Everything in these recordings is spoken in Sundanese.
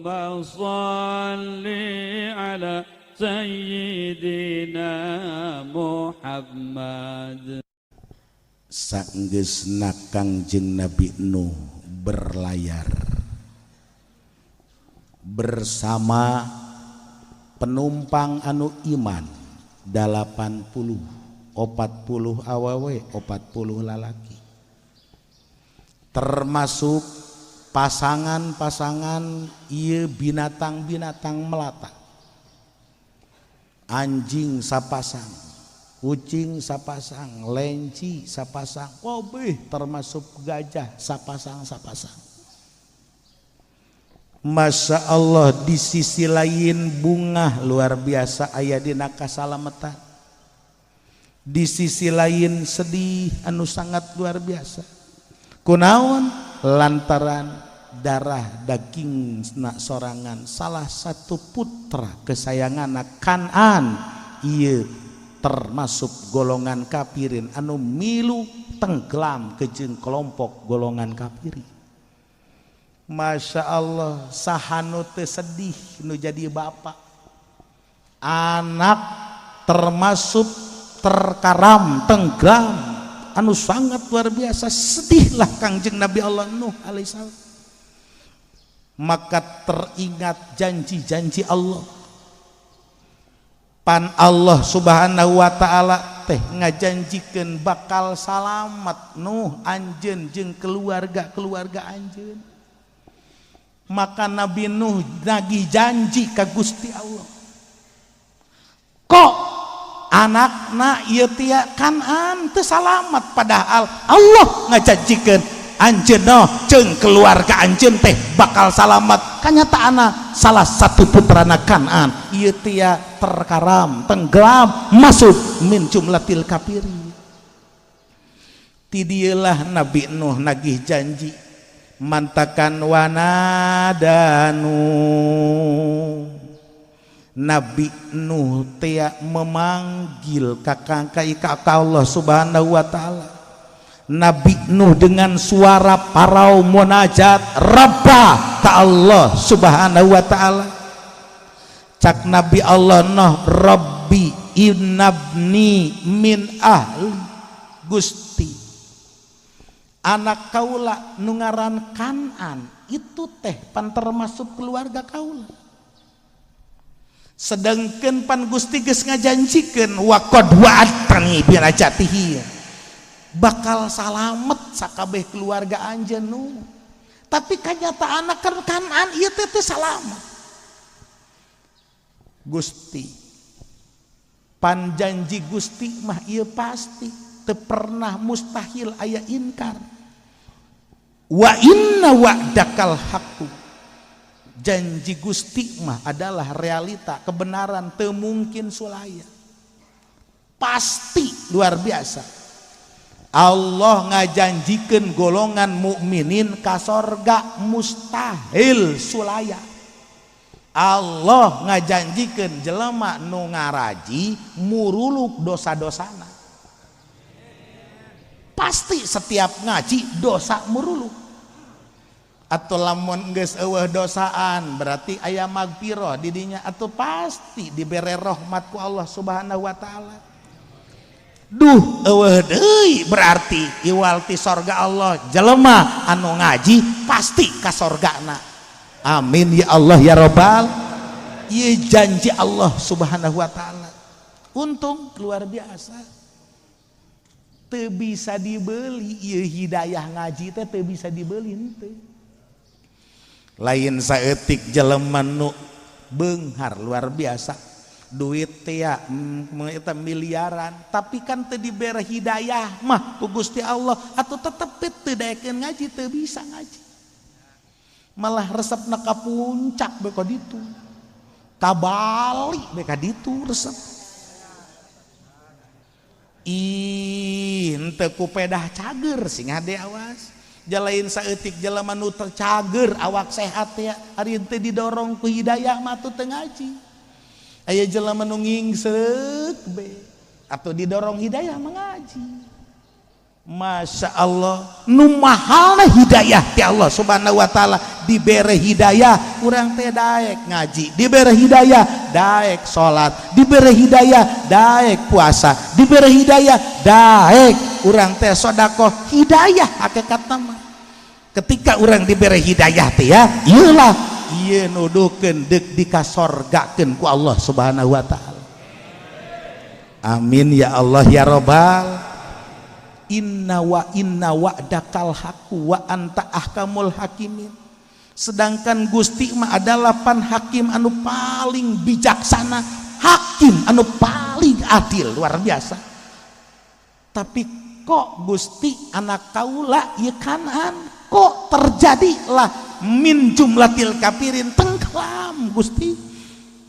Allahumma salli ala Sayyidina Muhammad. Sanggeusna Kangjeng Nabi Nuh berlayar bersama penumpang anu iman 80 40 awewe 40 lalaki, termasuk pasangan-pasangan ieu binatang-binatang melata, anjing sapasang, kucing sapasang, lenci sapasang, kobeh termasuk gajah sapasang-sapasang. Masya Allah, di sisi lain bunga luar biasa aya dina kasalamatan, di sisi lain sedih anu sangat luar biasa. Kunaon? Lantaran darah daging nak sorangan, salah satu putra kesayangan Kan'an ieu termasuk golongan kafirin anu milu tenggelam kejeng kelompok golongan kafirin. Masya Allah, sahanu teu sedih nu jadi bapak, anak termasuk terkaram tenggelam anu sangat luar biasa sedihlah Kangjeng Nabi Allah Nuh alaihissalam. Maka teringat janji-janji Allah, pan Allah Subhanahu wa ta'ala teh ngajanjikeun bakal salamat Nuh anjeun jeung keluarga-keluarga anjeun. Maka Nabi Nuh nagih janji ka Gusti Allah, kok anakna ieu tia Kan'an teu salamat, padahal Allah ngajanjikeun anjeun noh jeung keluarga anjeun teh bakal salamat. Kanyataanna salah satu putrana Kan'an ieu tia terkaram tenggelam masuk min jumlatil kafirin. Ti dieulah Nabi Nuh nagih janji mantakan wanadanu. Nabi Nuh tea memanggil kakang ka Allah Subhanahu wa ta'ala. Nabi Nuh dengan suara parau munajat rabba ka Allah Subhanahu wa ta'ala. Cak Nabi Allah Nuh, Rabbi innabni min ahli, Gusti anak kaula nu ngaran Kan'an itu teh pan termasuk keluarga kaula, sedangkan pan Gusti geus ngajanjikeun wa qad wa'adtani bi najatihi, bakal salamet sakabeh keluarga anjeun nu, tapi kanyataan kan Kan'an ieu teh teu salamet. Gusti pan janji Gusti mah ieu pasti teu pernah mustahil aya inkar. Wa inna wa'dakal haqqu, janji Gusti mah adalah realita kebenaran, teu mungkin sulaya, pasti luar biasa. Allah ngajanjikeun golongan mukminin ka sorga mustahil sulaya. Allah ngajanjikeun jelema nu ngaraji muruluk dosa-dosana, pasti setiap ngaji dosa muruluk. Atau lamun geus eueuh dosaan berarti aya magfirah di dinya, atau pasti dibere rahmat ku Allah Subhanahu wa ta'ala. Duh eueuh deui berarti iwal ti sorga Allah, jelema anu ngaji pasti ka sorgana. Amin ya Allah ya robbal. Ieu janji Allah Subhanahu wa ta'ala. Untung luar biasa, teu bisa dibeli ieu hidayah ngaji teh, teu bisa dibeli henteu. Lain saeutik jelema nu beunghar luar biasa duit teh ya eta miliaran, tapi kan teu dibere hidayah mah ku Gusti Allah, atau tetep teu daekeun ngaji, teu bisa ngaji, malah resepna ka puncak be ka ditu, ka Bali be ka ditu resep. Ih henteu ku pedah cager sing hade awas. Jalain saeutik jelema nu tercager awak sehat ya, ari teu didorong ku hidayah mah teu ngaji. Aya jelema nu ngingseuk be atau didorong hidayah mengaji. Masya Allah, nu mahalna hidayah ti Allah Subhanahu wa taala. Dibere hidayah urang teh daek ngaji, dibere hidayah daek salat, dibere hidayah daek puasa, dibere hidayah daek urang teh sedekah. Hidayah hakikatna mah ketika urang dibere hidayah teh ya iyalah, ieu nuduhkeun deuk dikasorgakeun ku Allah Subhanahu wa taala. Amin ya Allah ya robbal. Inna wa inna wa'dakal haqqu wa anta ahkamul hakimin. Sedangkan Gusti mah adalah pan hakim anu paling bijaksana, hakim anu paling adil, luar biasa. Tapi kok Gusti anak kaula ieu Kanan kok terjadilah min jumlatil kafirin, tenggelam Gusti,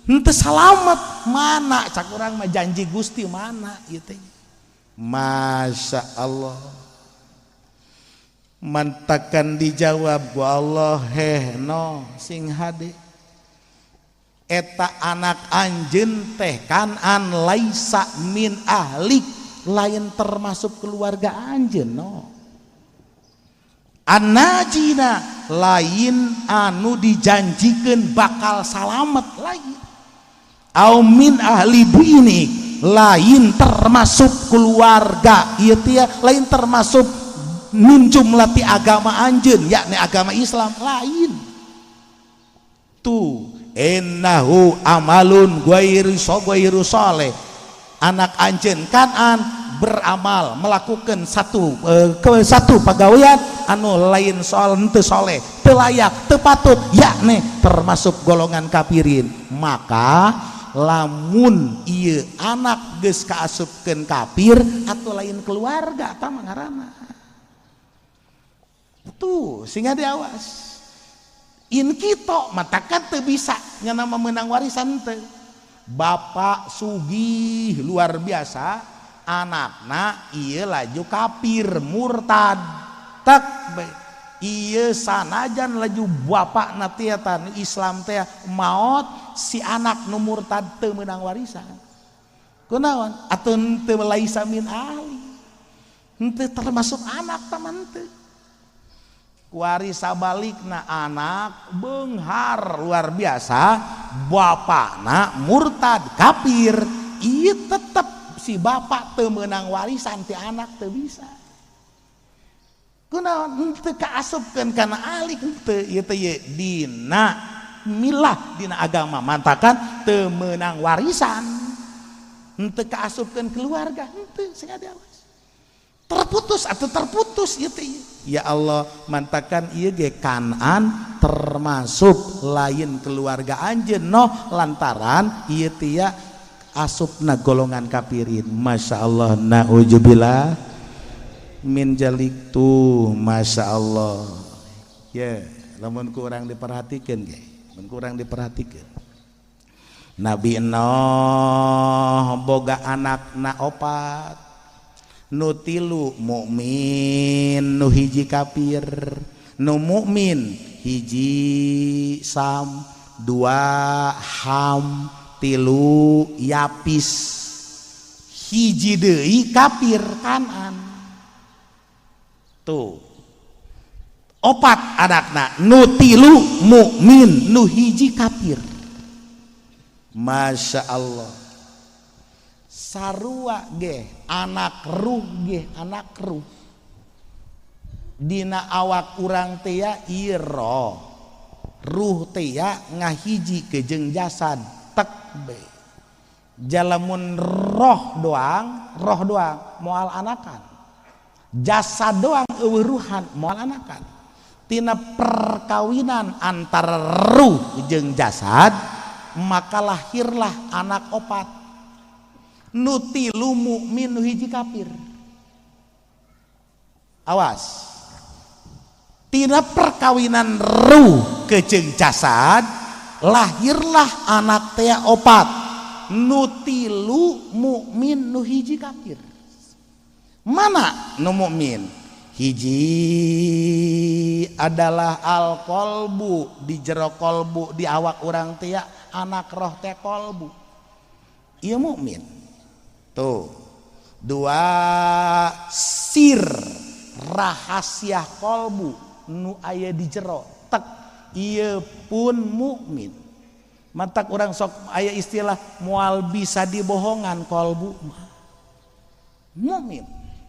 henteu salamet. Mana cak urang mah janji Gusti mana ieu teh? Masya Allah, mantakan dijawab ku Allah, heh no, sing hade, eta anak anjeun teh Kanan laisa min ahlik, lain termasuk keluarga anjeun no, anajina, lain anu dijanjikan bakal salamet lagi, au min ahli dini, lain termasuk keluarga ieu teh, lain termasuk min jumlati agama anjeun, yakni agama Islam lain. Tuh, innahu amalun ghairu ghairu soleh, anak anjeun Kanan beramal melakukan satu ke satu pagawean anu lain soal henteu soleh, teu layak, teu patut, yakni termasuk golongan kafirin. Maka lamun ieu anak geus kaasupkeun kafir atau lain keluarga, tah mah ngaranna tuh, sehingga diawas in kita matakan teu bisa nya nama menang warisan teu. Bapak sugih luar biasa, anakna ieu laju kafir murtad, tak ieu sanajan laju bapakna teh Islam teh maot, si anak nu murtad teu meunang warisan. Kunaon atuh? Teu, laisa min ahli, henteu termasuk anak taman teu. Kuari sabalikna, anak beunghar luar biasa, bapakna murtad kafir, ieu tetep si bapak teu meunang warisan ti anak, teu bisa. Kunaon? Henteu kaasupkeun kana alik, henteu ieu teh dina milah, dina agama mantakan teu meunang warisan, henteu kaasupkeun keluarga, henteu. Sing diawas, terputus atau terputus ieu teh. Ya Allah, mantakan ieu ge Kanan termasuk lain keluarga anjeun no, lantaran ieu teh asupna golongan kafirin. Masya Allah, na'udzubillah min jalik tuh. Masya Allah ya, lamun kurang diperhatikan ge, lamun kurang diperhatikan. Nabi Nuh boga anak na opat, nu tilu mukmin, nu hiji kafir. Nu mukmin hiji Sam, dua Ham, tilu Yapis, hiji deui kafir, Kanan. Tuh, opat anakna, nu tilu mukmin, nu hiji kafir. Masya Allah, sarua ge anak ruh ge, anak ruh dina awak urang teh ya, roh, ruh teh ya ngahiji ke jeung jasad tek be. Jalamun roh doang, roh doang moal anakan, jasad doang euweuh ruhan moal anakan. Tina perkawinan antara ruh jeung jasad maka lahirlah anak opat, nu tilu mukmin, nu hiji kafir. Awas, tina perkawinan ruh ke jeung jasad lahirlah anak teh opat, nu tilu mukmin, nu hiji kafir. Mana nu mukmin? Hiji adalah al kolbu, di jero kolbu, di awak urang teh anak roh teh kolbu, ieu mukmin. Tuh, Dua sir rahasia kolbu nu aya di jero tek ieu pun mukmin. Matak urang sok aya istilah moal bisa dibohongan kolbu mah. Mukmin.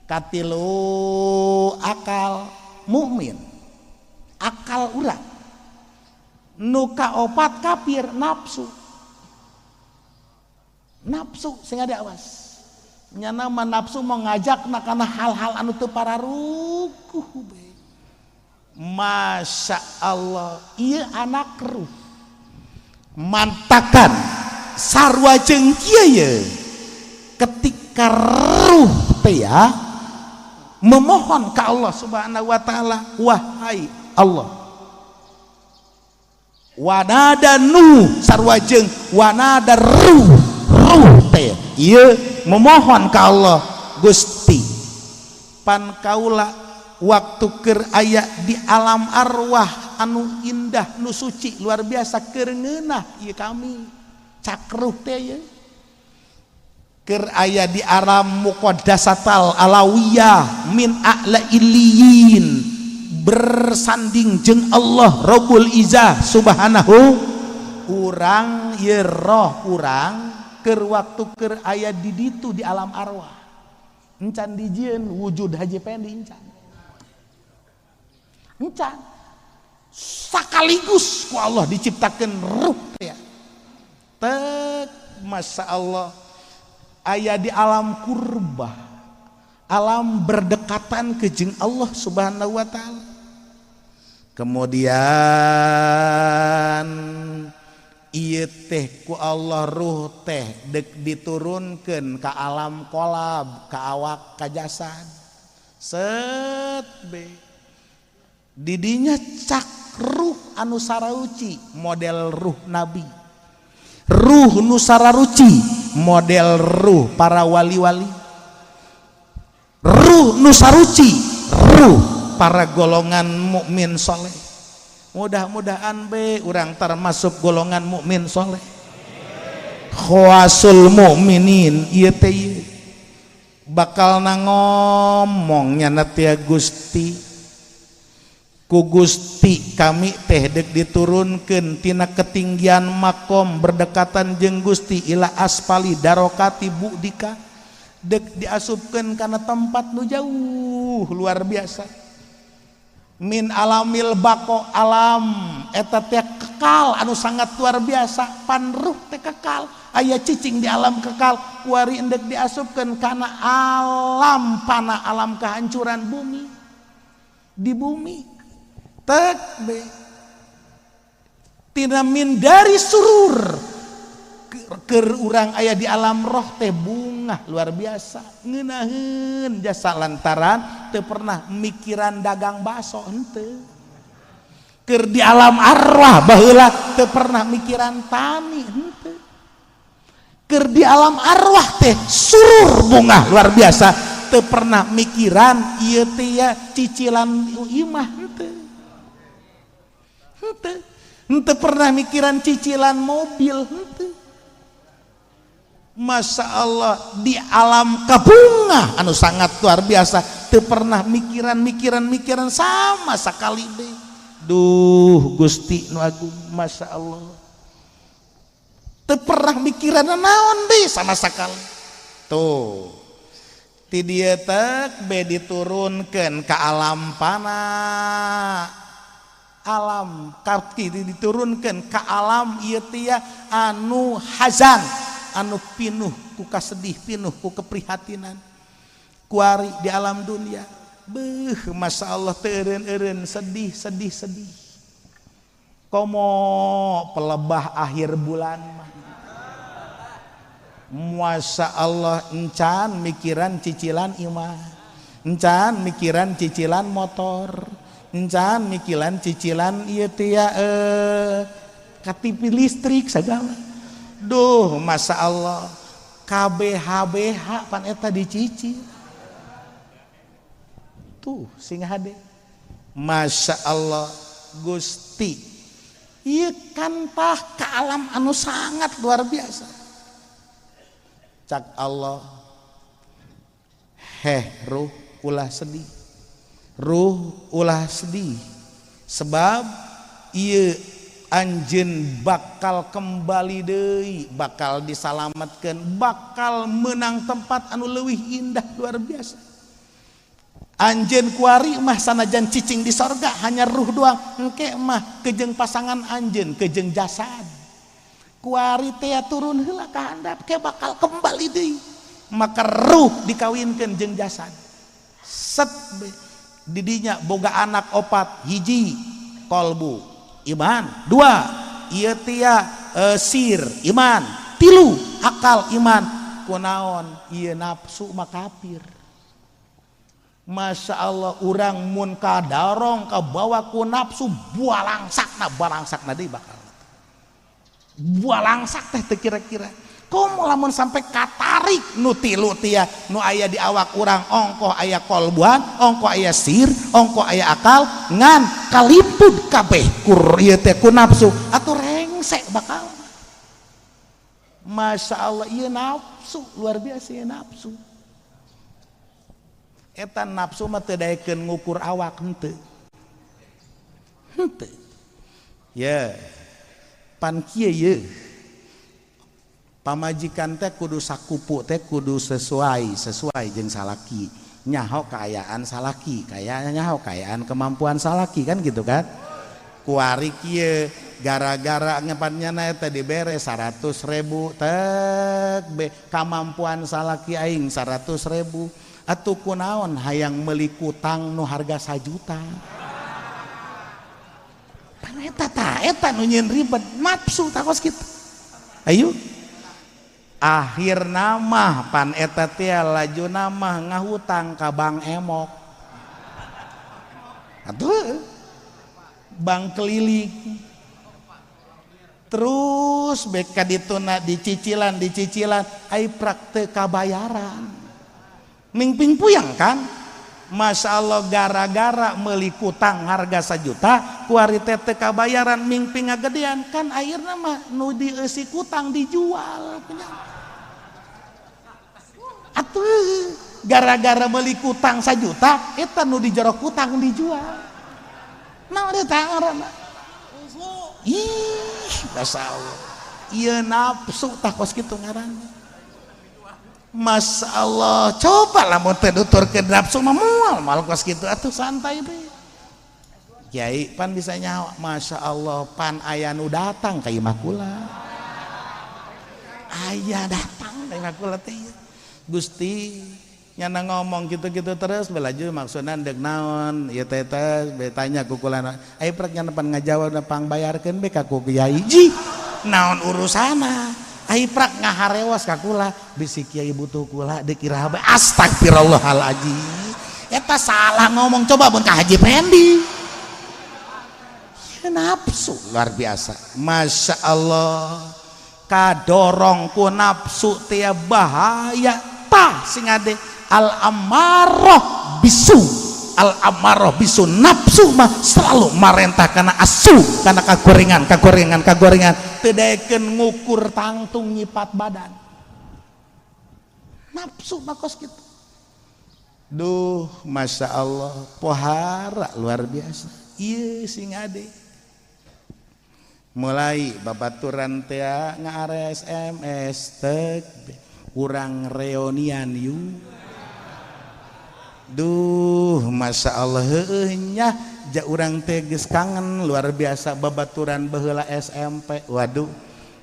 Katilu akal mukmin. Akal urang. Nu kaopat kafir nafsu. Nafsu sing ada awas. Nyana mah nafsu mau ngajak kana hal-hal anu teu pararukuh be. Masya Allah, ieu anak ruh. Mantakan sarua jeung kieu ye. Ketika ruh teh ya memohon ka Allah Subhanahu wa taala, wahai Allah. Wanada nu sarua jeung wanada ruh, ruh teh ieu memohon ka Allah, Gusti pan kaula waktu keur aya di alam arwah anu indah nu suci luar biasa keur ngeunah ieu kami cakruh teh ieu keur aya di alam muqaddasatal alawiyah min a'la iliyin bersanding jeung Allah Rabbul Izzah subhanahu urang ieu roh urang keur waktu keur aya di ditu di alam arwah encan dijieun wujud Haji Pendi encan encan sekaligus ku Allah diciptakeun ruh teh tek Masya Allah aya di alam kurbah alam berdekatan ke jeung Allah Subhanahu wa taala. Kemudian ieu teh ku Allah ruh teh dek diturunkeun ka alam kolab ka awak ka jasad set be didinya cak ruh anu sarauci model ruh nabi, ruh nu sararuci model ruh para wali-wali, ruh nu saruci ruh para golongan mukmin soleh. Mudah-mudahan be urang termasuk golongan mukmin soleh, khawasul mukminin. Ieu teh bakal na ngomong nyana teh Gusti, ku Gusti kami teh dek diturunkeun tina ketinggian makom berdekatan jeung Gusti ila aspali darokati bu'dika, dek diasupkeun kana tempat nu jauh luar biasa min alamil bako, alam eta teh kekal anu sangat luar biasa, panruh teh kekal aya cicing di alam kekal, kuari endek diasupkeun kana alam panah, alam kehancuran bumi, di bumi tek be tina min dari surur keur urang aya di alam roh teh bunga luar biasa ngeunaheun jasa lantaran teu pernah mikiran dagang baso henteu, keur di alam arwah baheula teu pernah mikiran tani henteu, keur di alam arwah teh surur bunga luar biasa teu pernah mikiran ieu teh ya cicilan imah henteu, henteu, henteu pernah mikiran cicilan mobil henteu. Masya Allah di alam kabunga anu sangat luar biasa teu pernah mikiran-mikiran-mikiran sama sekali deh. Duh Gusti nu agung, Masya Allah teu pernah mikiran naon deh sama sekali. Tuh ti dieu teh be diturunkeun ke alam panah, alam kaki diturunkeun ke alam ieu teh anu hazan, anu pinuh ku kasedih, pinuh ku keprihatinan, kuari di alam dunia beuh Masya Allah teu eureun-eureun sedih sedih sedih komo pelebah akhir bulan mah. Masya Allah encan mikiran cicilan imah, encan mikiran cicilan motor, encan mikiran cicilan ieu teh ya KTP listrik segala. Duh Masya Allah KBHBH pan eta dicicil tuh sing hade. Masya Allah Gusti ieu kan tah ka alam anu sangat luar biasa. Cak Allah Heh ruh ulah sedih, ruh ulah sedih, sebab ieu anjeun bakal kembali deui, bakal disalametkeun, bakal menang tempat anu leuwih indah luar biasa. Anjeun kuari mah sanajan cicing di sorga hanya ruh doang, engke mah kejeng pasangan anjeun, kejeng jasad. Kuari teh turun heula ka handap, ke bakal kembali deui. Maka ruh dikawinkeun jeung jasad. Set didinya boga anak opat, hiji kolbu iman, dua ieu tia sir iman, tilu akal iman. Kunaon ieu nafsu mah kafir. Masya Allah, urang mun kadarong kabawa ku nafsu bualangsakna, balangsakna deui bakal bualangsak teh teu kira-kira. Komo lamun sampai katarik nu tilu tia nu aya di awak urang, ongkoh aya kolbuan, ongkoh aya sir, ongkoh aya akal, ngan kaliput kabeh kur ieu teh ku nafsu atuh rengsek bakal. Masya Allah, ieu nafsu luar biasa, ieu nafsu. Eta nafsu mah teu daekeun ngukur awak henteu. Henteu. Ya. Pan kieu ye. Pamajikan teh kudu sakupu teh kudu sesuai, sesuai jeung salaki. Nyaho kaayaan salaki, kayaknya nyaho kaayaan kemampuan salaki kan gitu kan. Kuari kieu gara-gara ngepannya na eta dibere 100.000 tek be kemampuan salaki aing 100.000. Atuh kunaon hayang meuli kutang nu harga 1 juta. Pan eta tah eta nu nyieun ribet nafsu takos kitu. Ayo akhir nama pan eta teh laju nama ngahutang ka Bank Emok. Atuh bank keliling. Terus beka dituna dicicilan dicicilan ai prak teu kabayaran. Mingping puyang kan? Masya Allah, gara-gara meuli kutang harga 1 juta kuari teh teu kabayaran mingping ngagedean kan akhirna mah nu dieusi kutang dijual. Atuh gara-gara meuli kutang 1 juta eta nu di jero kutang dijual. Naon eta ngaranna? Ih, Masya Allah. Ieu nafsu tah kos kitu ngaranna. Masya Allah, coba lamun teu nuturkeun nafsu mah moal moal kos kitu atuh santai be. Kiai pan bisa nyawa, Masya Allah pan aya nu datang ka imah kula. Aya datang ka imah kula teh. Gusti nyana ngomong gitu-gitu terus belaju maksudna deuk naon ieu teh teh be tanya ku kula. Ai prek nyana pan ngajawab pang bayarkeun be ka ku kiai. Ji, naon urusana? Ai prak ngaharewas ka kula bisi kiai butuh kula deuk iraha bae. Astagfirullahaladzim. Eta salah ngomong, coba mun ka Haji Pendi. Ya nafsu luar biasa. Masya Allah, kadorong ku nafsu teh bahaya tah sing ade al amarah bisu, al amarah bisu. Nafsu mah selalu marentah kana asu, kana kagorengan, kagorengan, kagorengan, teu daekeun ngukur tangtung nyipat badan. Nafsu mah kos kitu. Duh, Masya Allah, pohara luar biasa. Ieu sing ade. Mulai babaturan teh ngaare SMS tek urang reunian yuk. Duh, Masya Allah, heueuh nya ja urang teh geus kangen luar biasa babaturan baheula SMP. Waduh,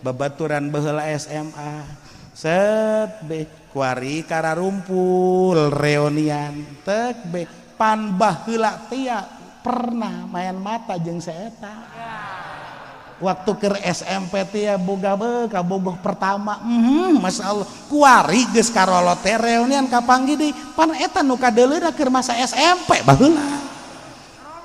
babaturan baheula SMA. Set be kuari kararumpul reunian tek be pan baheula teh pernah main mata jeung saeta. Waktu ke SMP teh boga be kabogoh pertama. Masya Allah, kuari geus karolot teh reunian kapanggih deui pan eta nu kadeuleuna keur masa SMP baheula.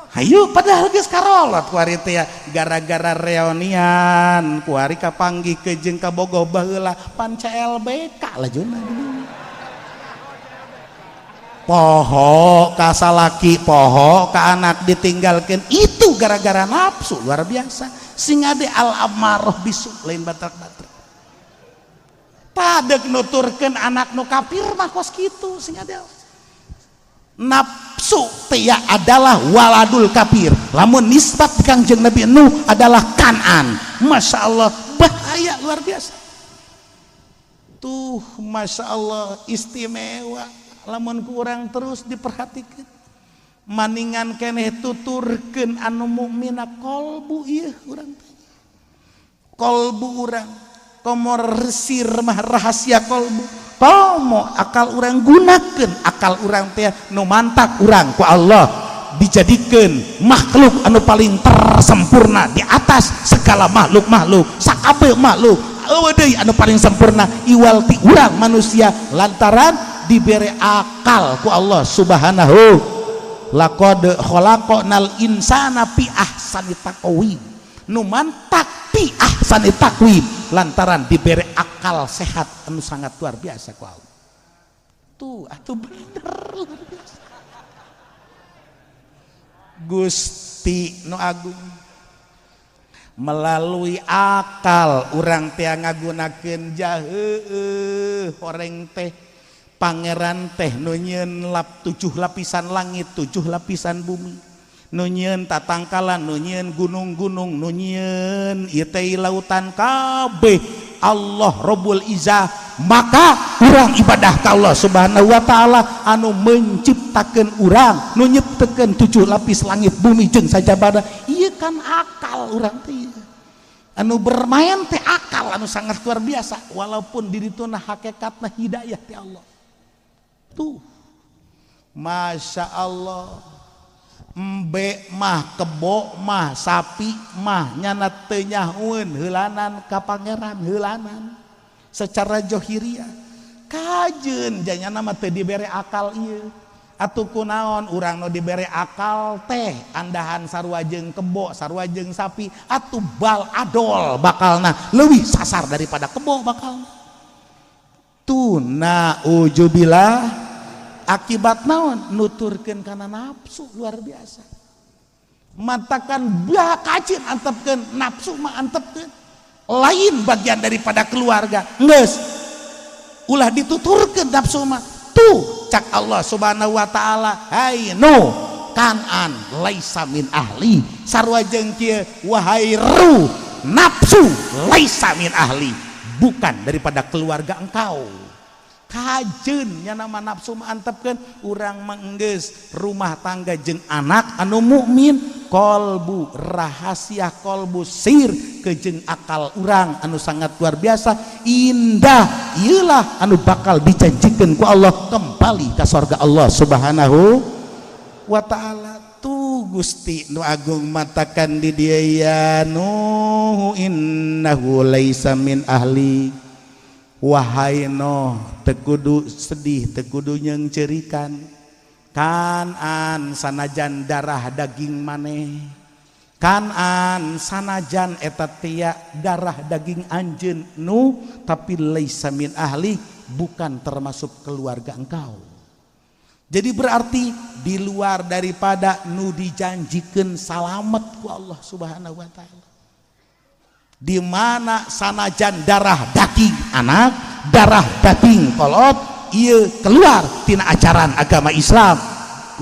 Hayu padahal geus karolot kuari teh gara-gara reunian kuari kapanggih ke jeung kabogoh baheula pan CLBK lajuna. Poho ka salaki, poho ka anak ditinggalkeun itu gara-gara nafsu luar biasa. Sing ade al amarah bisu lain batak-batak. Tadek nuturkeun anak nu kafir mah kos kitu sing ade. Nafsu teh adalah waladul kafir. Lamun nisbat Kangjeng Nabi Nuh adalah Kanan. Masya Allah, bahaya luar biasa. Tuh, Masya Allah, istimewa. Lamun kurang terus diperhatikan. Maningan keneh tuturkeun anu mukmina kolbu ieu urang teh. Kolbu urang komo sir mah rahasia kolbu. Komo akal urang gunakeun, akal urang teh nu mantak urang ku Allah dijadikeun makhluk anu paling tersempurna di atas segala makhluk-makhluk, sakabeh makhluk eueuh deui anu paling sempurna iwal ti urang manusia lantaran dibere akal ku Allah Subhanahu. Laqad khalaqnal insana fi ahsani taqwim, nu mantak fi ahsani taqwim lantaran dibere akal sehat anu sangat luar biasa ku Allah. Tuh atuh bener luar biasa. Gusti nu agung, melalui akal urang teh ngagunakeun jaheueuh horeng teh pangeran teh nu nyieun lap 7 lapisan langit, 7 lapisan bumi, nu nyieun tatangkalan, nu nyieun gunung-gunung, nu nyieun ieu teh lautan, kabeh Allah Rabbul Izzah. Maka urang ibadah ka Allah Subhanahu wa taala anu menciptakeun urang, nu nyiptakeun 7 lapis langit bumi jeung sajabana. Ieu kan akal urang teh anu bermain teh, akal anu sangat luar biasa walaupun di dituna hakikatna hidayah ti Allah. Tuh, Masya Allah, embe mah, kebo mah, sapi mah nyana teu nyahoeun heulanan ka pangeran, heulanan secara johiriah kajeun janyana mah teu dibere akal ieu. Atuh kunaon urang nu dibere akal teh andahan sarua jeung kebo, sarua jeung sapi? Atuh bal adol, bakalna leuwih sasar daripada kebo bakalna. Tuh, naujubillah, akibat naon? Nuturkeun kana nafsu luar biasa. Matakan bah kacin antepkeun nafsu mah, antepkeun lain bagian daripada keluarga, geus ulah dituturkeun nafsu mah. Tuh, cak Allah Subhanahu wa taala, hai Nuh, Kanan laisa min ahli. Sarua jeung kieu, wahai ruh, nafsu laisa min ahli, bukan daripada keluarga engkau. Kajeun nya nama nafsu mah antepkeun urang menggeus rumah tangga jeung anak anu mukmin. Kolbu, rahasia kolbu sir kejeng akal urang anu sangat luar biasa indah, iyalah anu bakal dijanjikan ku Allah kembali ke surga Allah Subhanahu wa taala. Tuh, Gusti nu agung matakan di dia, ya Nuh, innahu laisa min ahli. Wahai Nuh, teu kudu sedih, teu kudu nyeungceurikan. Kanan sanajan darah daging maneh, Kanan sanajan eta tia darah daging anjeun nu, tapi laisa min ahli, bukan termasuk keluarga engkau. Jadi berarti di luar daripada nu dijanjikan salamet ku Allah Subhanahu wa taala, di mana sanajan darah daging anak, darah daging kolot, ia keluar tina ajaran agama Islam,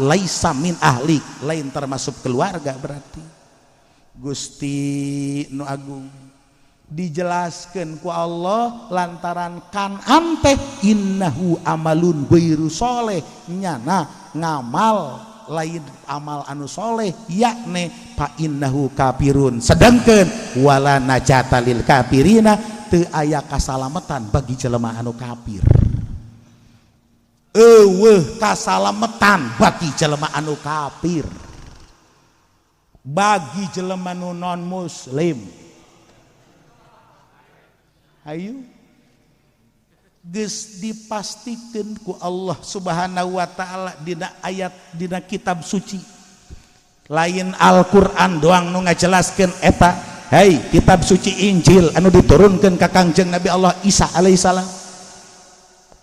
laisa min ahli, lain termasuk keluarga. Berarti Gusti nu agung dijelaskan ku Allah lantaran Kanan teh innahu amalun ghairu soleh, nyana ngamal lain amal anu soleh, yakni fa innahu kafirun. Sedangkan wala najata lil kafirina, teu aya kasalamatan bagi jelema anu kafir. Eueuh kasalametan bagi jelema anu kafir, bagi jelema nu non muslim. Ayo, geus dipastikan ku Allah Subhanahu wa taala dina ayat, dina kitab suci. Lain Al-Qur'an doang nu ngajelaskeun eta. Hei, kitab suci Injil anu diturunkan ka Kangjeng Nabi Allah Isa alaihissalam,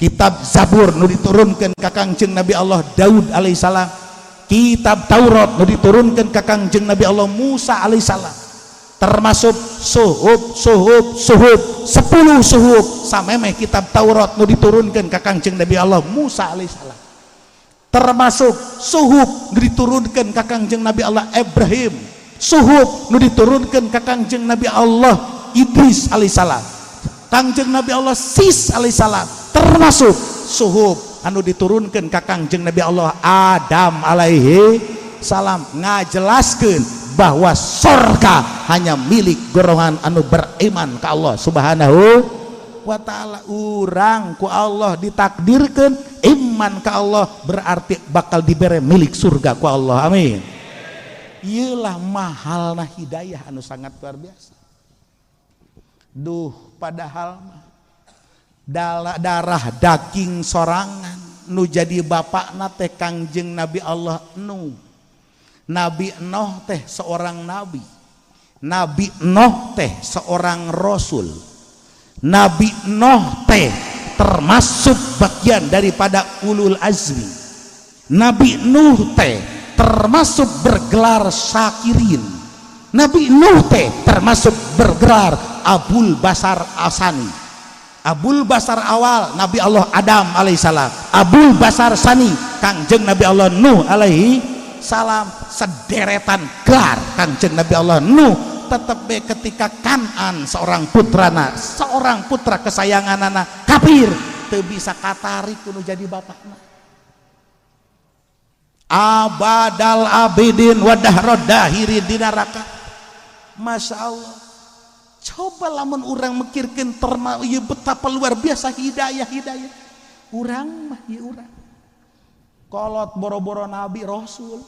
kitab Zabur nu diturunkan ka Kangjeng Nabi Allah Daud alaihissalam, kitab Taurat nu diturunkan ka Kangjeng Nabi Allah Musa alaihissalam, termasuk suhuf suhuf suhuf, 10 suhuf, samemeh kitab Taurat nu diturunkan ka Kangjeng Nabi Allah Musa alaihissalam. Termasuk suhuf nu diturunkeun ka Kangjeng Nabi Allah Ibrahim, suhuf nu diturunkeun ka Kangjeng Nabi Allah Idris alaihissalam, Kangjeng Nabi Allah Sis alaihissalam, termasuk suhuf anu diturunkeun ka Kangjeng Nabi Allah Adam alaihi salam, ngajelaskeun bahwa sorga hanya milik golongan anu beriman ka Allah Subhanahu wa ta'ala. Urang ku Allah ditakdirkan iman ka Allah, berarti bakal diberi milik surga ku Allah. Amin. Iyalah mahalna hidayah anu sangat luar biasa. Duh, padahal mah darah daging sorangan nu jadi bapakna teh Kangjeng Nabi Allah Nuh. Nabi Nuh teh seorang nabi, Nabi Nuh teh seorang rasul, Nabi Nuh teh termasuk bagian daripada ulul azmi, Nabi Nuh teh termasuk bergelar syakirin, Nabi Nuh teh termasuk bergelar Abul Basar Asani. Abul Basar awal Nabi Allah Adam alaihissalam, Abul Basar Sani Kangjeng Nabi Allah Nuh alaihi salam. Sederetan gelar Kangjeng Nabi Allah Nuh, tetep be ketika Kanan seorang putrana, seorang putra kesayangan anak kafir, teu bisa katarik kudu jadi bapakna. Abadal abidin wadah dahiri di neraka. Masya Allah. Coba lamun urang mikirkeun terma ieu betapa luar biasa hidayah hidayah. Urang mah ieu urang kolot boro-boro nabi rasul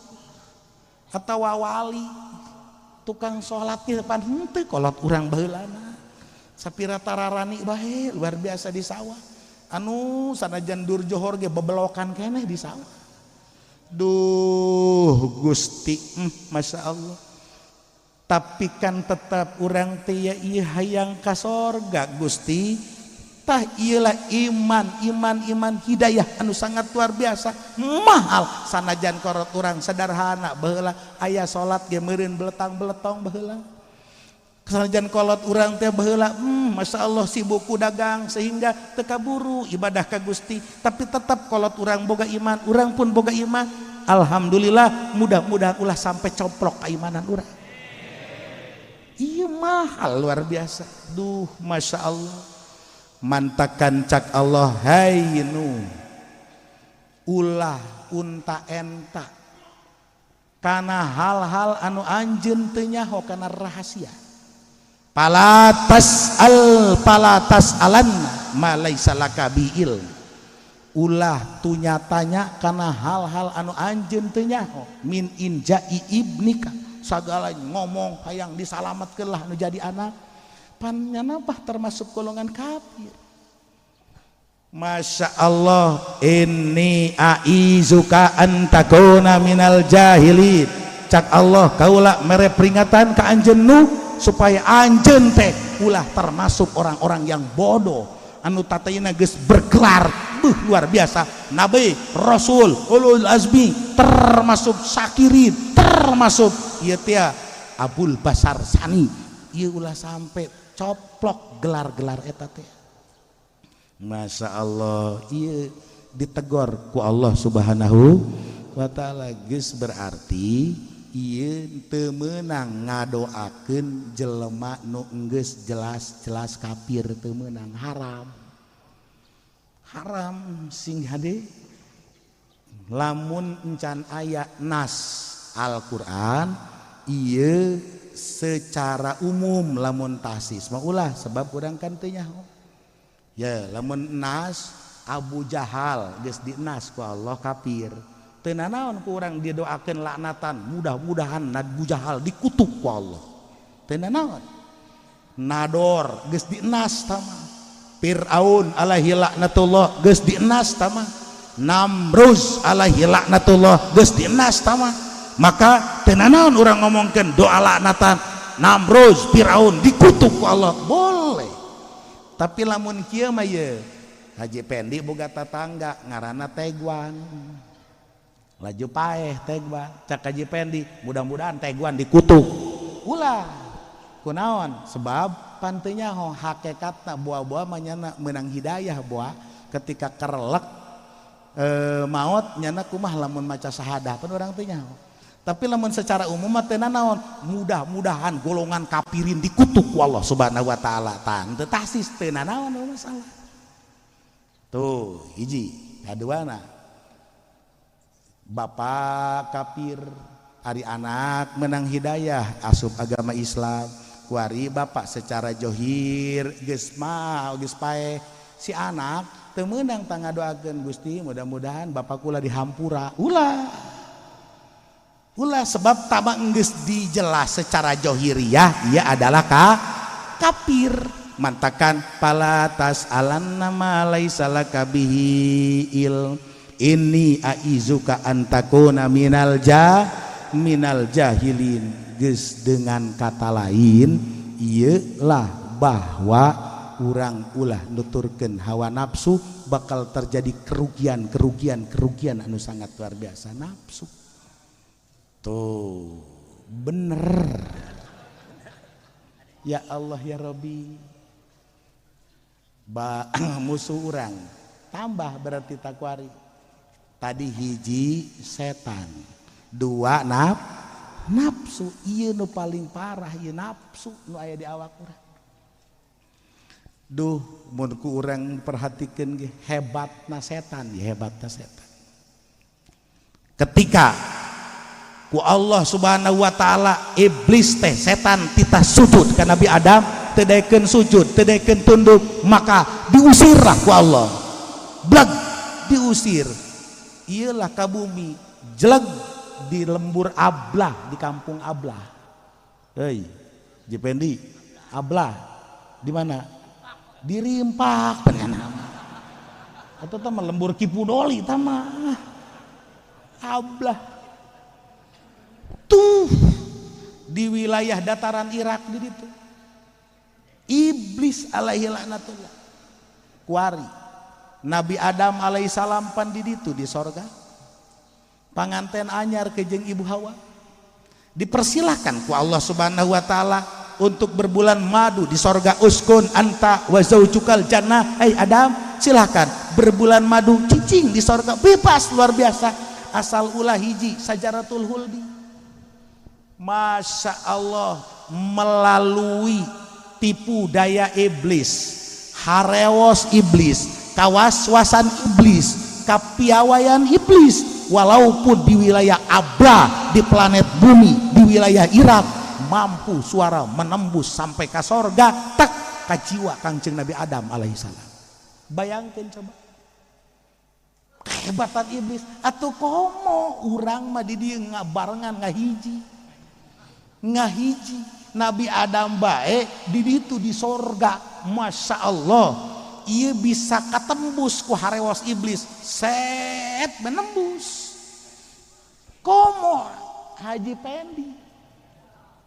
atau wali tukang sholat di depan henteu kolot urang baheulana sapira tararani bae luar biasa di sawah anu sanajan dur johor ge bebelokan keneh di sawah. Duh Gusti, Masya Allah. Tapi kan tetap urang teh ya ieu hayang ka sorga Gusti. Tah iyalah iman iman iman hidayah anu sangat luar biasa mahal. Sanajan korot urang sederhana baheula aya salat ge meureun beletang-beletong baheula. Sanajan kolot urang teh baheula Masya Allah sibuk ku dagang sehingga teu kaburu ibadah ka Gusti, tapi tetap kolot urang boga iman, urang pun boga iman. Alhamdulillah, mudah-mudahan ulah sampai coplok keimanan urang. Iya mahal luar biasa. Duh Masya Allah. Mantakan cak Allah, hai Nuh, ulah unta enta karena hal-hal anu anjeun teu nyaho kana rahasia. Palatas al palatas alan ma laisa laka biil. Ulah tunya tanya karena hal-hal anu anjeun teu nyaho min injai ibnika, sagala ngomong hayang disalamatkeun lah nu jadi anak pan nyana termasuk golongan kafir. Masya Allah, inni a'izuka an takuna minal jahilin. Cak Allah, kaula mere peringatan ke anjeun Nuh supaya anjeun teh ulah termasuk orang-orang yang bodoh anu tatayna geus bergelar beuh luar biasa nabi, rasul, ulul azmi, termasuk syakirin, termasuk ieu teh Abul Basar Sani. Ieu ulah sampai coplok gelar-gelar eta teh. Masya Allah, ieu ditegor ku Allah Subhanahu wa ta'ala. Geus berarti ieu teu meunang ngadoakeun jelema nu geus jelas-jelas kafir, teu meunang, haram. Haram sing hade lamun encan aya nas Al-Qur'an ieu secara umum. Lamun tasis mah ulah, sebab urang kan teu nyaho. Ya lamun nas Abu Jahal geus dinas ku Allah kafir, teu nanaon ku urang didoakeun laknatan, mudah-mudahan Abu Jahal dikutuk ku Allah, teu nanaon. Nador geus dinas tama, Fir'aun alaihi laknatullah geus dinas tama, Namruz alaihi laknatullah geus dinas tama, maka teu nanaon urang ngomongkeun doa laknatan Namruz, Fir'aun dikutuk ku Allah, boleh. Tapi lamun kieu mah ye Haji Pendi boga tatangga ngaranna Teguan, laju paeh Teguan, cak Haji Pendi mudah-mudahan Teguan dikutuk, ulah. Kunaon? Sebab pan teu nyaho hakikatna, buah-buah manyana menang hidayah, buah ketika kerelek Maot nyana kumaha lamun maca syahadah pan urang teu nyaho. Tapi lamun secara umum mah teu nanaon, mudah-mudahan golongan kafirin dikutuk ku Allah Subhanahu wa taala. Tah teu tasis teu nanaon masalah. Tuh hiji, kaduana bapak kafir ari anak menang hidayah asup agama Islam, kuari bapak secara johir geus mah geus paeh, si anak teu meunang tangadoakeun Gusti mudah-mudahan bapak kula dihampura. Ulah ulah, sebab tama geus dijelas secara johiriah ia adalah kafir. Mantakan fala tas'alanna ma laisa laka bihi ilm inni aizuka an takuna minal minal jahilin. Geus dengan kata lain ieu lah bahwa urang ulah nuturkeun hawa nafsu bakal terjadi kerugian kerugian kerugian anu sangat luar biasa. Nafsu tuh bener ya Allah ya Rabbi, ba musuh urang tambah berarti takwari tadi hiji setan, dua nafsu. Ieu nu paling parah ieu nafsu nu aya di awak urang. Duh mun ku urang perhatikeun ge hebatna setan, ya hebatna setan. Ketika ku Allah Subhanahu wa taala iblis teh setan titah sujud ka Nabi Adam, teu daekeun sujud, teu daekeun tunduk, maka diusirlah ku Allah. Bleg diusir. Iyalah ka bumi, jeleg di lembur Ablah, di kampung Ablah. Hei, Jipendi, Ablah di mana? Di Rimpak pengen. Atau tama lembur Kipudoli tama. Ablah. Tuh di wilayah dataran Irak di ditu. Iblis alaihi laknatullah. Kuari Nabi Adam alaihissalam pan di ditu di sorga. Panganten anyar kejeng Ibu Hawa. Dipersilahkan ku Allah Subhanahu wa taala untuk berbulan madu di sorga. Uskun anta wa zaujukal jannah. Hai Adam, silahkan berbulan madu cicing di sorga bebas luar biasa asal ulah hiji sajaratul huldi. Masya Allah, melalui tipu daya iblis, harewos iblis, kawaswasan iblis, kapiawayan iblis, walaupun di wilayah Abra, di planet bumi, di wilayah Irak, mampu suara menembus sampai ke sorga, tak ka jiwa Kangjeng Nabi Adam alaihissalam. Bayangkan coba kehebatan iblis. Atau komo urang mah di dieu ngabarengan ngahiji. Ngahiji Nabi Adam bae di ditu di sorga. Masya Allah, ia bisa katembus ku harewos iblis, set menembus. Komo Haji Pendi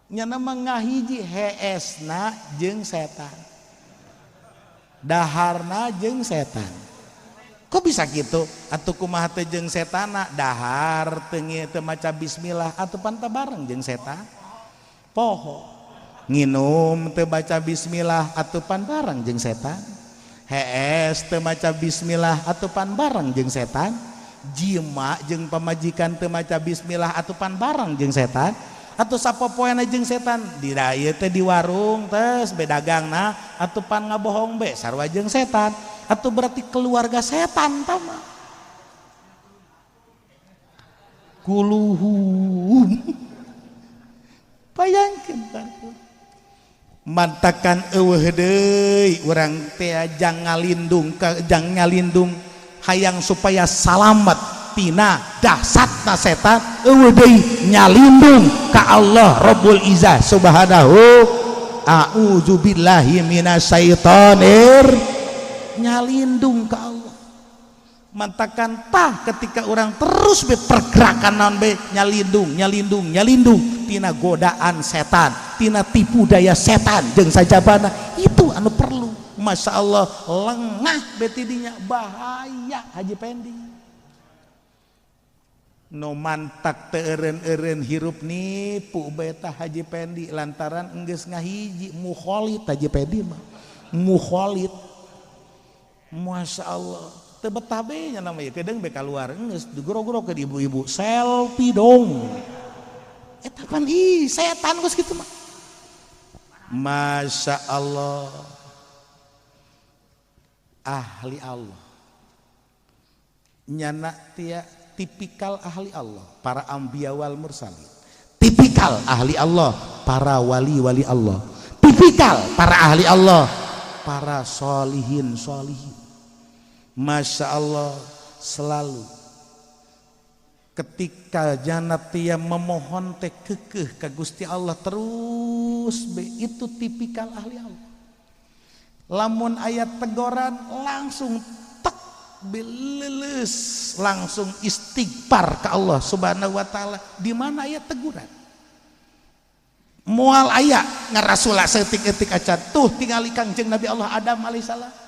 nyana mah ngahiji heesna jeung setan, daharna jeung setan. Kok bisa gitu? Atuh kumaha teh jeung setana, dahar teu teu maca bismillah atuh pan bareng jeung setan. Poho nginum teu baca bismillah atuh pan bareng jeung setan. Hees teu maca bismillah atuh pan bareng jeung setan. Jima jeung pamajikan teu maca bismillah atuh pan bareng jeung setan. Atuh sapopoena jeung setan di ieu teh di warung tes bedagangna atuh pan ngabohong be sarua jeung setan. Atuh berarti keluarga setan tama. Kuluhum. Bayangkeun bareng. Mantakan eueuh deui urang teh jang ngalindung jang ngalindung hayang supaya salamet tina dahsatna setan, eueuh deui nyalindung ka Allah Rabbul Izzah Subhanahu. A'udzubillahi minasyaitonir, nyalindung ka Allah. Mantakan tah ketika orang terus be pergerakan naon be nyalindung nyalindung nyalindung tina godaan setan, tina tipu daya setan jeung sajabana, itu anu perlu. Masya Allah, lengah beti dinya bahaya Haji Pendi. No mantak teu eureun-eureun hirup nipu beta Haji Pendi lantaran enggeus ngahiji mukholid Haji Pendi mah. Mukholid. Masya Allah. Teu betah be nya nama ieu kedeung be kaluar geus digoro-goro ke ibu-ibu selfie dong. Eta pan ih setan geus kitu mah. Masya Allah, ahli Allah nyana tia tipikal ahli Allah para anbiya wal mursalin, tipikal ahli Allah para wali-wali Allah, tipikal para ahli Allah para solihin solihin. Masya Allah, selalu ketika jana tia memohon teh kekeh ke Gusti Allah terus be, itu tipikal ahli Allah. Lamun ayat tegoran langsung tek beleles, langsung istighfar ke Allah Subhanahu wa taala. Di mana ayat teguran? Moal aya ngarasula seetik-etik acan. Tuh tingali Kangjeng Nabi Allah Adam alaihissalam.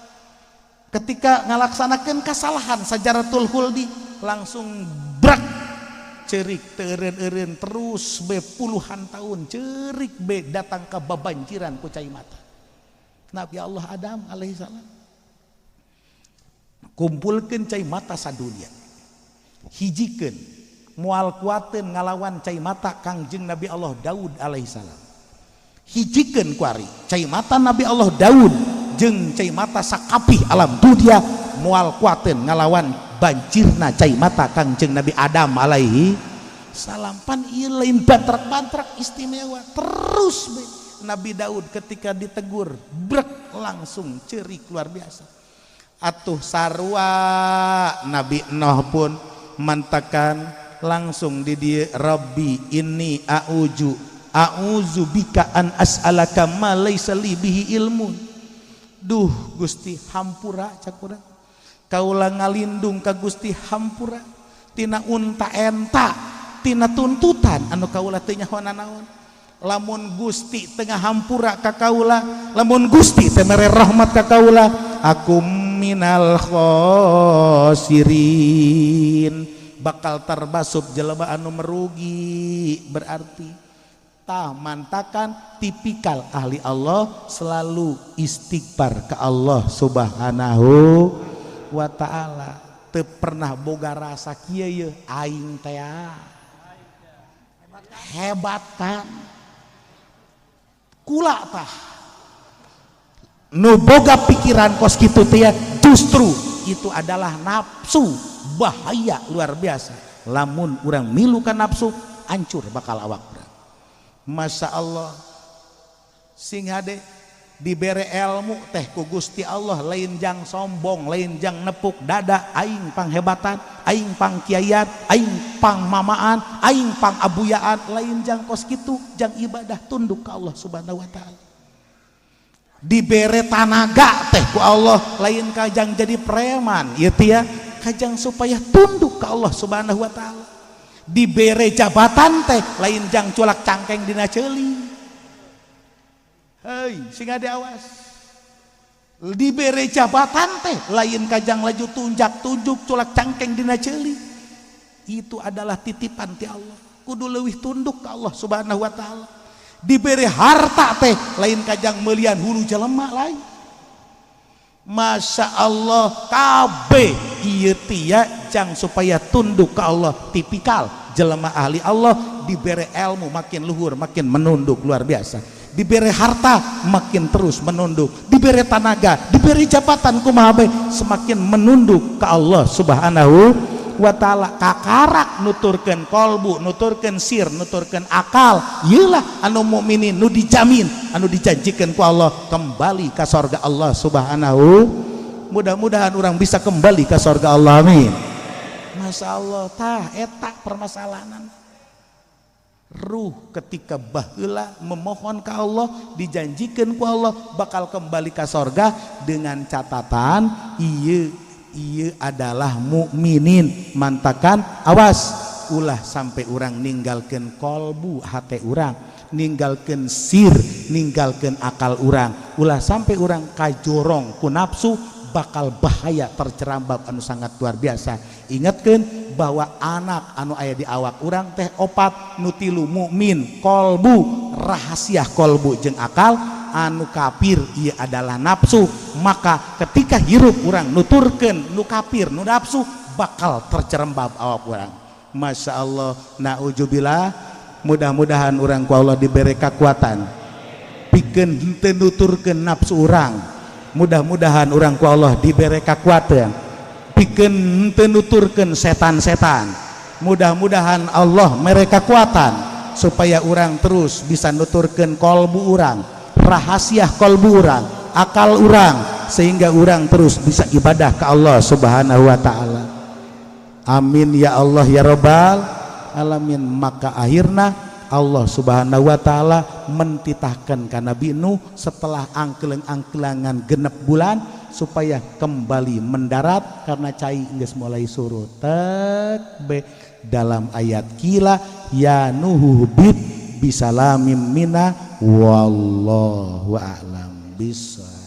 Ketika ngalaksanakeun kasalahan sajaratul khuldi langsung brak cerik teureun-eureun terus be puluhan tahun cerik be datang ke babanjiran ku cai mata. Nabi Allah Adam alaihissalam kumpulkeun cai mata sadunia, hijikeun moal kuateun ngalawan cai mata Kangjeng Nabi Allah Daud alaihissalam. Hijikeun kuari cai mata Nabi Allah Daud jeung cai mata sakapih alam dunia moal kuateun ngalawan banjirna cai mata Kangjeng Nabi Adam alaihi salam. Pan ieu lain bantrak-bantrak istimewa terus be. Nabi Daud ketika ditegur brek langsung cerik luar biasa. Atuh sarua Nabi Nuh pun mantakan langsung di dieu Rabbi inni a'udzu bika an as'alaka ma laisa li bihi ilmun. Duh Gusti hampura cak urang, kaula ngalindung ka Gusti hampura tina unta enta tina tuntutan anu kaula teu nyaho nanaon. Lamun Gusti tengah hampura ka kaula, lamun Gusti teu mere rahmat ka kaula, aku minal khosirin, bakal terbasup jelema anu merugi. Berarti tah mantakan tipikal ahli Allah selalu istighfar ke Allah Subhanahu wa taala. Teu pernah boga rasa kieu ye aing teh hebat kan kula tah nu boga pikiran kos kitu teh justru itu adalah nafsu, bahaya luar biasa. Lamun urang milu ka nafsu hancur bakal awak urang. Masya Allah, sing hade dibere ilmu teh ku Gusti Allah lain jang sombong, lain jang nepuk dada aing panghebatan, aing pangkiaian, aing pangmamaan, aing pangabuyaan, lain jang kos kitu, jang ibadah tunduk ka Allah Subhanahu wa taala. Dibere tanaga teh ku Allah lain kajang jadi preman ieu teh ya, kajang supaya tunduk ka Allah Subhanahu wa taala. Dibere jabatan teh lain jang culak cangkeng dina ceuli. Hei, sing ade awas. Dibere jabatan teh lain kajang laju tunjak tunjuk culak cangkeng dina ceuli. Itu adalah titipan ti Allah. Kudu leuwih tunduk ka Allah Subhanahu wa taala. Dibere harta teh lain kajang meulian hulu jelema lain. Masya Allah, kabeh ieu tia jang supaya tunduk ka Allah. Tipikal jelema ahli Allah dibere ilmu makin luhur makin menunduk luar biasa. Dibere harta makin terus menunduk, dibere tanaga, dibere jabatan kumaha bae semakin menunduk ke Allah Subhanahu wa taala. Kakarak nuturkeun kolbu, nuturkeun sir, nuturkeun akal, ieulah anu mukminin nu dijamin, anu dijanjikeun ku Allah kembali ka sorga Allah Subhanahu. Mudah-mudahan orang bisa kembali ke sorga Allah, amin. Masya Allah, tah eta permasalahan. Ruh ketika baheula memohon ke Allah, dijanjikan ku Allah bakal kembali ke sorga dengan catatan ieu ieu adalah mukminin. Mantakan awas ulah sampai urang ninggalkeun kolbu hate urang, ninggalkeun sir, ninggalkeun akal urang, ulah sampai urang kajorong ku nafsu, bakal bahaya terjerambab anu sangat luar biasa. Ingatkeun bahwa anak anu aya di awak urang teh opat, nu tilu mukmin kolbu, rahasia kolbu jeung akal, anu kafir ieu adalah nafsu. Maka ketika hirup urang nuturkeun nu kafir nu nafsu bakal tercerembab awak urang. Masya Allah, na'udzubillah. Mudah-mudahan urang ku Allah diberi kekuatan pikeun henteu nuturkeun nafsu urang. Mudah-mudahan urang ku Allah diberi kekuatan pikeun henteu nuturkeun setan-setan. Mudah-mudahan Allah mere kekuatan supaya urang terus bisa nuturkeun kolbu urang, rahasia kolbu urang, akal urang, sehingga urang terus bisa ibadah ke Allah Subhanahu wa ta'ala. Amin ya Allah ya Rabbal alamin. Maka akhirna Allah Subhanahu wa ta'ala mentitahkan ka Nabi Nuh setelah angkeleng-angkelangan genep bulan supaya kembali mendarat karena cai geus mulai surut. Tek dalam ayat kila ya Nuhu bit bisalamim minna wallahu a'lam bissawab.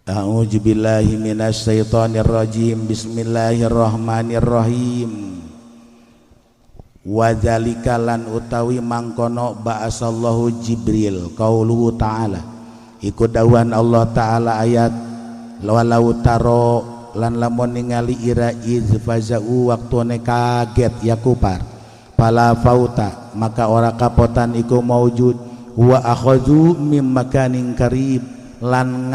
A'udzubillahi minasyaitonirrajim. Bismillahirrahmanirrahim. Wa dzalika lan utawi mangkono ba'asallahu Jibril qauluhu ta'ala iku dawuhan Allah ta'ala ayat walau taro lan lamun ningali ira iz fazau waktune kaget ya kupar pala fauta maka ora kapotan iku maujud wa akhazu mim makanin karib lan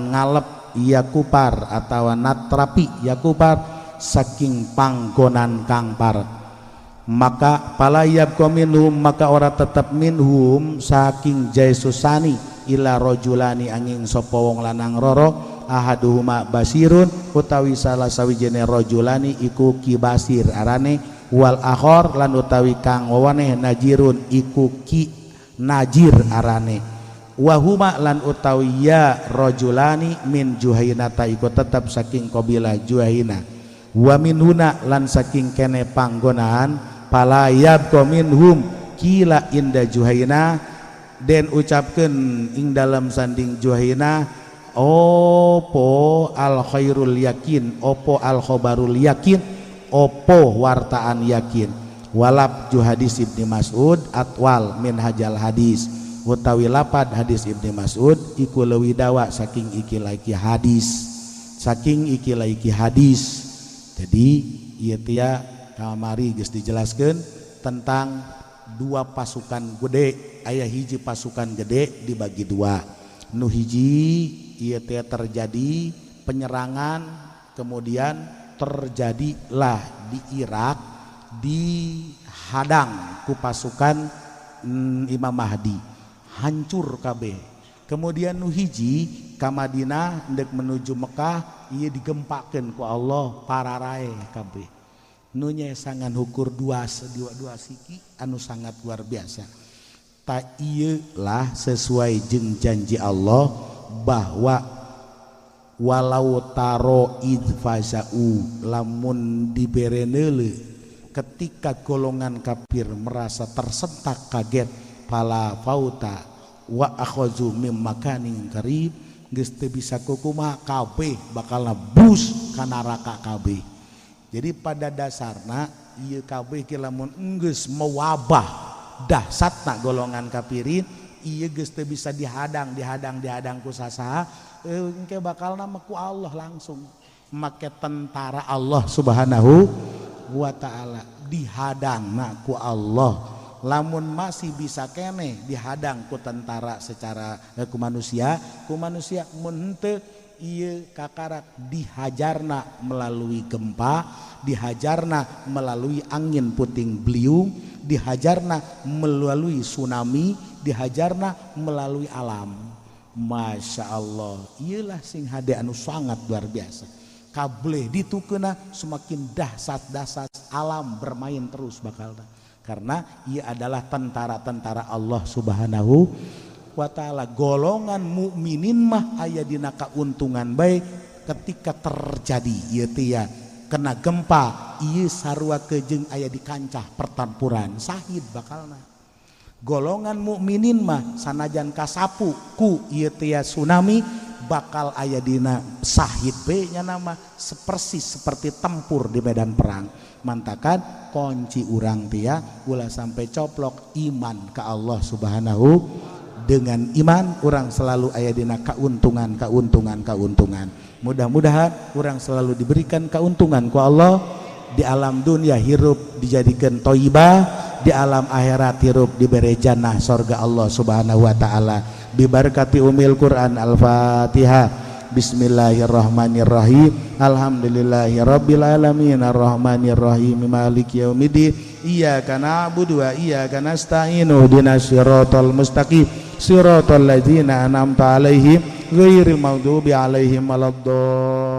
ngalep ya kupar atawa natrapi ya kupar saking panggonan kang parek. Maka pala yabqa minhum maka ora tetep minhum saking jaisusani ila rajulani angin sapa wong lanang roro ahaduhuma basirun utawi salah sawijine rajulani iku ki basir arane wal akhor lan utawi kang weweneh najirun iku ki najir arane wahuma lan utawi ya rajulani min juhainata iku tetep saking kabilah Juhaina wa minhuna lan saking kene panggonaan pala yabqa minhum kila inda Juhaina den ucapkeun ing dalam sanding Juhaina opo al khairul yakin opo al khabarul yakin opo wartaan yakin walab ju hadis Ibni Mas'ud atwal min hajal hadis utawi lapad hadis Ibni Mas'ud iku leuwih dawa saking iki laiki hadis saking iki laiki hadis. Jadi ieu teh kamari geus dijelaskeun tentang dua pasukan gede, aya hiji pasukan gede dibagi dua. Nu hiji ieu teh terjadi penyerangan, kemudian terjadilah di Irak dihadang ku pasukan Imam Mahdi, hancur kabeh. Kemudian nu hiji ka Madinah ndek menuju Mekah ieu digempakeun ku Allah pararae kabeh. Nu nyesangan hukur dua siki anu sangat luar biasa. Ta ieu lah sesuai jeung janji Allah bahwa walau taro idfazau lamun dibere neuleuh ketika golongan kafir merasa tersentak kaget pala fauta wa akhazu mim makanin karib geus teu bisa kukumaha kabeh bakal bus ka neraka kabeh. Jadi pada dasarna ieu kabeh ki lamun geus mewabah dahsatna golongan kafirin ieu geus teu bisa dihadang ku sasaha engke bakalna mah ku Allah langsung make tentara Allah Subhanahu wa taala dihadangna ku Allah. Lamun masih bisa kene dihadang ku tentara secara ku manusia mun henteu ieu kakarak dihajarna melalui gempa, dihajarna melalui angin puting beliung, dihajarna melalui tsunami, dihajarna melalui alam. Masya Allah, ieulah sing hade anu sangat luar biasa. Kableh ditukeuna semakin dahsat-dahsat alam bermain terus bakalna. Karena ia adalah tentara-tentara Allah Subhanahu wa ta'ala. Golongan mukminin mah aya dina kauntungan bae ketika terjadi ieu teh ya kena gempa ieu sarua kejeung aya di kancah pertempuran sahid bakalna. Golongan mukminin mah sanajan kasapu ku ieu teh ya tsunami bakal aya dina sahid be nya nama sepersis seperti tempur di medan perang. Mantakan kunci urang tia ulah sampai coplok iman ke Allah Subhanahu. Dengan iman urang selalu aya dina keuntungan, keuntungan, keuntungan. Mudah-mudahan urang selalu diberikan keuntungan ku Allah di alam dunia, hirup dijadikan toibah, di alam akhirat hirup diberi jannah sorga Allah Subhanahu wa taala. Bibarkati umil Quran. Al-Fatihah. Bismillahirrahmanirrahim. Alhamdulillahirabbil alamin arrahmanirrahim maliki yaumiddin iyyaka na'budu wa iyyaka nasta'in ihdinas siratal mustaqim siratal ladzina an'amta alaihim ghairil maghdubi alaihim waladdallin.